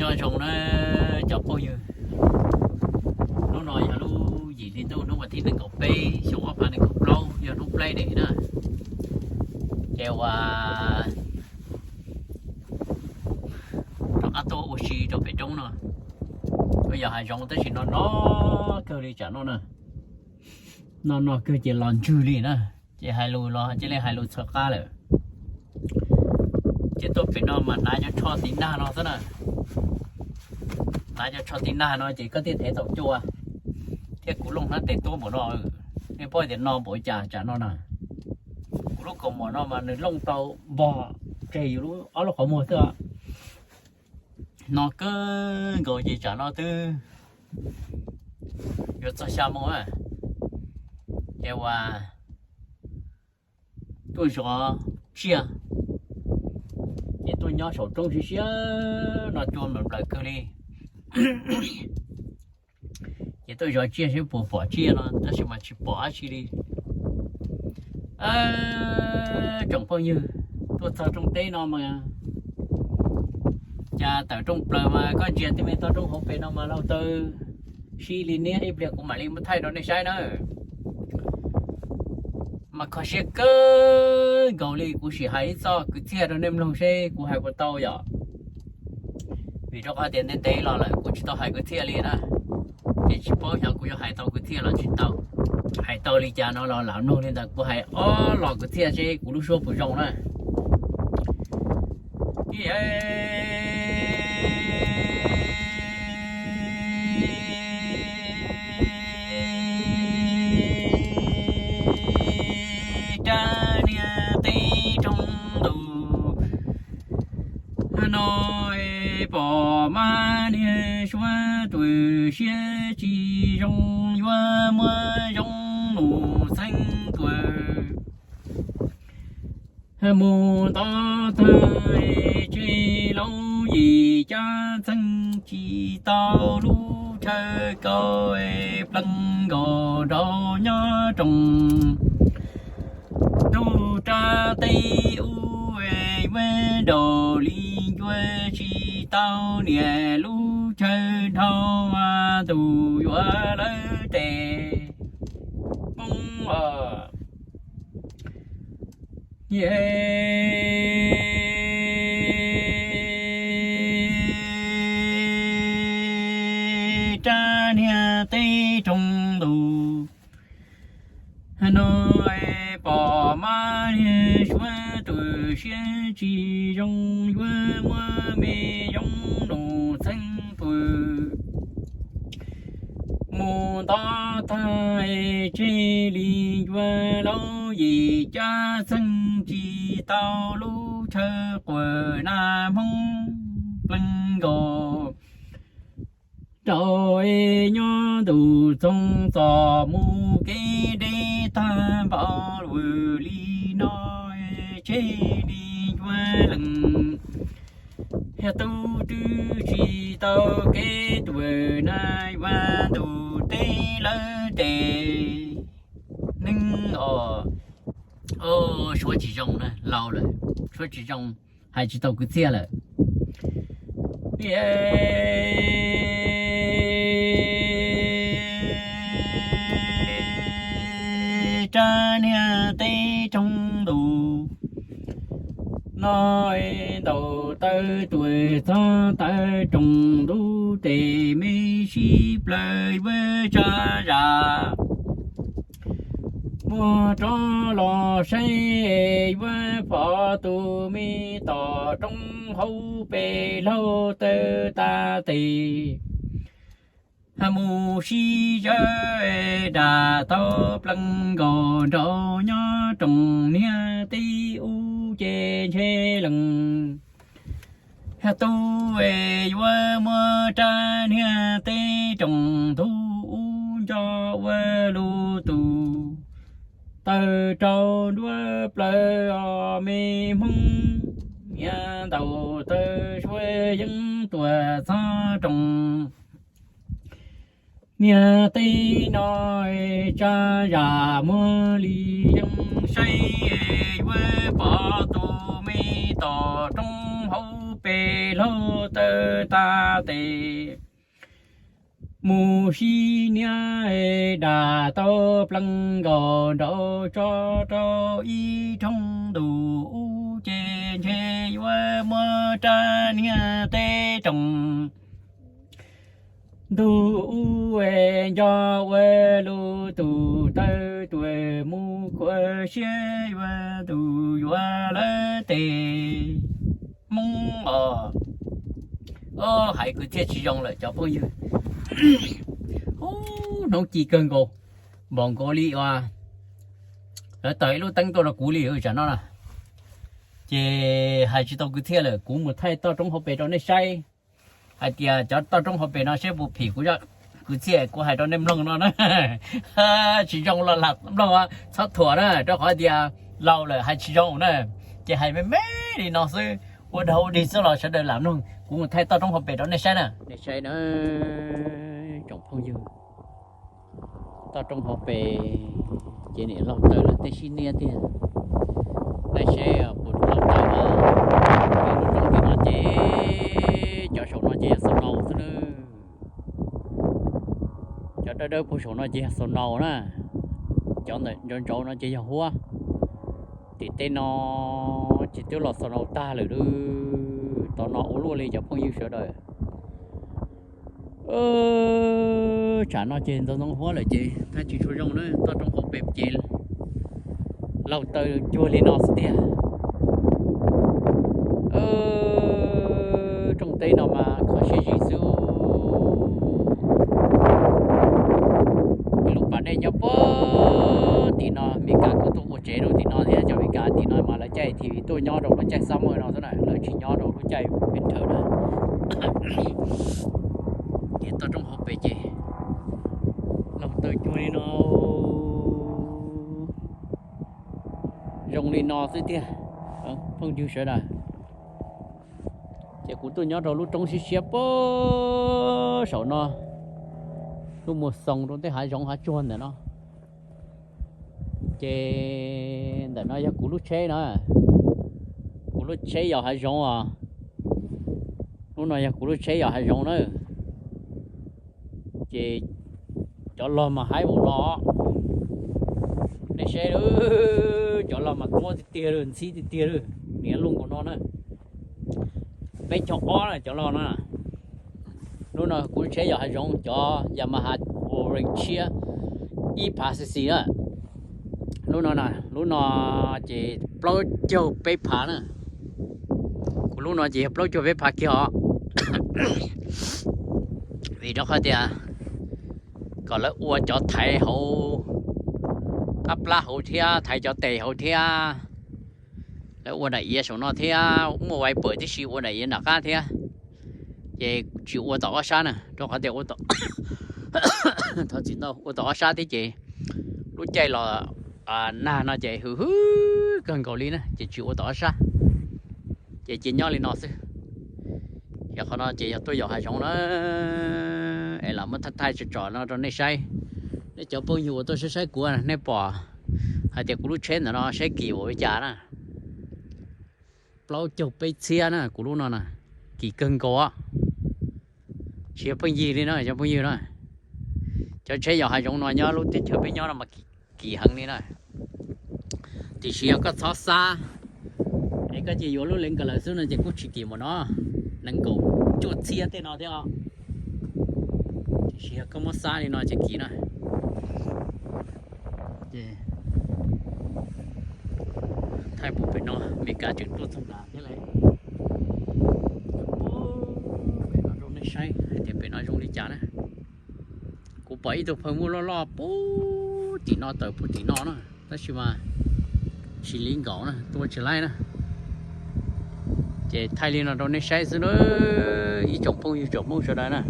Nyob zoo na cov phooj ywg, hnub no yog lub yim hli ntuj hnub vas thib nees nkaum peb xyoo ob phav nees nkaum plaub, yog hnub Friday na. Ces uas rov qab tuaj ua si rau pem roob no, yog hav zoov tab sis no no kawg li tsam no na. No no kawg ces los ntswg li na, ces hais lus los cia li hais lus txhaws qab lawm. Ces tuaj pem no mas hnav cov tsho tiv nag no xwb na. Hnav cov tsho tiv nag no ces koj thiaj thev tau cua. Thiab kuv looj hnab tes tuab npaum no, nej paub tias no npaum cas tsam no na. Kuv lub kaus mom no mas nws looj tau npog tseg yus lub ob lub qhov muag xwb. No kawg nkaus ces tsam no twb yuav txog xya moo na. Ces uas tuaj zov tsiaj, ces tuaj nyob saum roob siab siab no cua nplaws kawg li. Ces tuaj zov tsiaj seb puas pom tsiaj no tab sis mas tsis pom dab tsi li. Tsoom phooj ywg, tuaj txog rooj teb no mas cas tawm rooj plaws mas koj ntsia tej me toj roob hauv pes no mas laug taw sib li niab, ib pliag kuv mam li muab thaij rau nej saib na. Mas kho siab kawg nkaus li, kuv sim hais ib txoj kwv txhiaj rau nej mloog seb kuv hais puas tau yom. Vim rau qhov tias ntev ntev los lawm kuv tsis tau hais kwv txhiaj li na, ces tsis paub xyov kuv yuav hais tau kwv txhiaj los tsis tau. Hais tau li cas no los lam mloog li ntawd, kuv hais ob los kwv txhiaj seb kuv lub suab puas zoo na. Rab niag teb roob ntug no pom mas niag suav tus siab tsis zoo, yuav muab zoo nus txheeb tuaj mus nto tag tseg lauj, yim cab txheeb tsis tau lub chaw kaus plees nkaus nraud nyob roos ntuj rab teb ub, yuav nraus li ncua tsis tau niam lub chaw dhau ntuj yuav lawv tes poob. Rab niag teb roob ntug no pom mas niag suav tus siab tsis zoo, yuav muab me zoo nus txheeb pw mus nto tag tseg li ncua lauj, yim cab txheeb tsis tau lub chaw quas nag hmoob plees nkaus rau nyob ntuj txoov txos mus kev deb tag npaum vwm li no tseg li ncua lees. Yog tub twb tsis tau kev tuam na, yuav ntuj teb lawv tes neeg os. Suav tsis zoo na, laus lawm, suav tsis zoo, hais tsis tau kwv txhiaj lawm. Rab niag teb roob ntug no ntaus taw tuam txog taw roos ntuj tes me sib plaws yuav tsa zam muag rov los saib yuav pom tus me tom roob hauv pes laug taw tas tes mus sib zawv dam tau plees nkaus nraud nyob roos niag teb ub ces ntshe lees. Yog tub yuav muab rab niag teb roos ntug ub nco ua lub tus taw rau nruab plaws os me hmoob. Niag ntaus taw suav yeeb tuam txog roos niag teb no tsa zam muag li yeeb saib yuav pom tus me tom roob hauv pes Hlau taw tas tes mus sib niab, dag tau plees nkaus nraum tso rau ib thooj ntuj ub ces ntshe yuav muab rab niag teb roog ntuj ub nco ua lub tus taw tuaj mus khuam siab yuav ntuj yuav lawv tes Hmoob os. Hais kwv txhiaj tsis zoo lawm cov phooj ywg. Ub, hnub ci kawg nkaus, npaum nkaus li uas lawv taws ib lub teeb tuaj rau kuv li tsam no na. Ces hais tsis tau kwv txhiaj lawm, kuv mus thaij toj roob hauv pes rau nej saib hais tias cov toj roob hauv pes no seb puas phim kuv, kwv txhiaj kuv hais rau nej mloog no na. Tsis zoo los lam mloog, txhob thuam na, rau qhov tias laus lawm hais tsis zoo na. Ces hais me me li no xwb, ua dog ua dig xwb los sawv daws lam mloog, kuv mus thaij toj roob hauv pes rau nej saib na. Nej saib na, tsoom phooj ywg, toj roob hauv pes ces niam laug taws lawv tej sib niab tiag. Nej saib puas laug taws na. Lub roob tim no ces cov saum no ces yog snow xwb na. Cov dawb dawb puag saum no ces yog snow na. Cov ntawm ntsauv ntsauv no ces yog huab. Tim tej no ces twb los snow tag lawm. Tom no ua luaj li cov phooj ywg sawv daws. Tsam no ces ntxoov ntxoo huab lawm ces thaij tsis tshua zoo na, toj roob hauv pes ces laug taw cuag li no xwb tiag. Rooj teb no mas kho siab zim xwb. Ib lub pas dej nyob puag tim no, Meskas kuj tuaj ua tsev rau tim no thiab. Cov Meskas tim no mas lawv caij T V tuaj nyob rau lub caij summer no xwb na, lawv tsis nyob rau lub caij winter na. Ces toj roob hauv pes ces laug taw cuag li no, zoo li no xwb tiag. Phooj ywg sawv daws, ces kuv tuaj nyob rau lub roob siab siab puag saum no, lub muag xoo rau tej hav zoov hav tsuag ntawm no. Ces ntawm no yog kuv lub tsheb na, kuv lub tsheb yos hav zoov os. Lub no yog kuv lub tsheb yos hav zoov na. Ces cov log mas haib mus no, nej saib, cov log mas tuab tiag tiag li, ntxhib tiag tiag li, niam loj nkaus no na. Peb caug ob na cov log no. Lub no kuv lub tsheb yos hav zoov, cov Yamaha Orion tshiab ib phav C C na. Lub no na, lub no ces plaub caug peb phav na. Kuv lub no ces yog plaub caug peb phav kiag os. Vim rau qhov tias kom lawv ua cov thaiv hauv qab plab hauv thiab, thaiv cov tes hauv thiab. Lawv ua daim iav saum no thiab, muaj wiper tib si ua daim iav nram qab thiab. Ces tsis ua tom ob sab na, rau qhov tias ua tom, thov txim ntau, ua tom ob sab thiab ces lub caij los nag no ces hwv hwv kawg nkaus li na, ces tsis ua tom ob sab. Ces cia nyob li no xwb. Yog qhov no ces yog tuaj yos hav zoov na, es lam muab thaij thaij tsom tsom no rau nej saib. Nej cov phooj ywg uas tuaj saib saib kuv, nej pom hais tias kuv lub tsheb ntawm no saib kim npaum li cas na. Plaub caug peb txhiab na kuv lub no na, kim kawg nkaus. Tsis yog pheej yig li no cov phooj ywg na. Cov tsheb yos hav zoov no nyob lub teb chaws peb nyob no mas kim heev li na. Tiam sis yog koj txhob xab, es koj cia yuav lub leev kas lawm xwb no ces kuj tsis kim npaum no, nees nkaum cuaj txhiab tej no thiab os. Tiam sis yog koj muab xab li no ces kim na. Thaij puag pem no, Meskas tseem tuaj txog nrad thiab lauj. Pem no rau nej saib hais tias pem no zoo li cas na. Kuv pom ib tug phaw muaj loj loj puag tim no tawm puag tim no na, tab sis mas tsis li nkaus na, tua tsis laib na. Ces thaij li no rau nej saib xwb na, ib tsoom phooj ywg tsoom Hmoob sawv daws na.